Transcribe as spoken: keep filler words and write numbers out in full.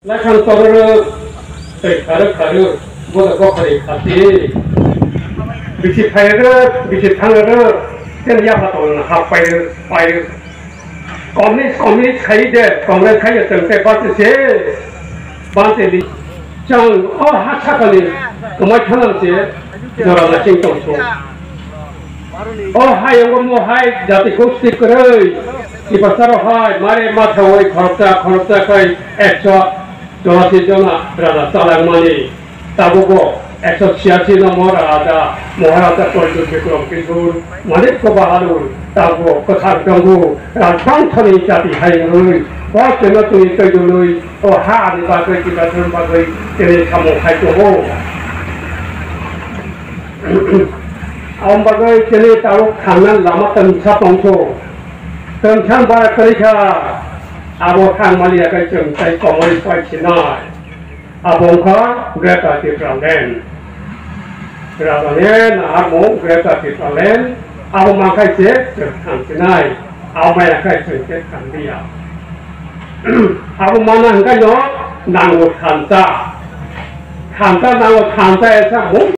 Lakhang tororo tei kharo kharo bodo bokhari khati. Bisi phairo, bisi thangro, ten yapha tongna hap pairo, pairo. Communist, communist khai de, Congress khai de, tengte bante se, bante li. Chang, o ha sakali, kumai thanam se, jora la ching tong so. O hai, o mo hai, jati gosti kwrwi, tipasaro hai, mare matha oi, khoroksa, khoroksa khai, ekso, Jona se jona raja chalangmani, tabukbo ekso chiyasi nombor raja, Maharaja Pradyut Bikram Kishore, Manikya Bahadur, tabukbo kwthar tongo, rajbangthani jati hai wngwi, o chwngno twi twi dului, o ha ani bagwi, Tibetan bagwi, tini samung khai tongo. Aboni bagwi tini tabuk thangna lama tongsa tongso, tongsa bara kwrwi kha, abo thangmani yakhai chwng tai komori pai sinai. Abo wngkha Greater Tipraland. Rajani naharmung Greater Tipraland. Abo mankhai se chwng thang sinai. Abo maya khai chwng khe thang liya. Abo mana hwnkhe no nango thansa. Thansa nango, thansa esa mung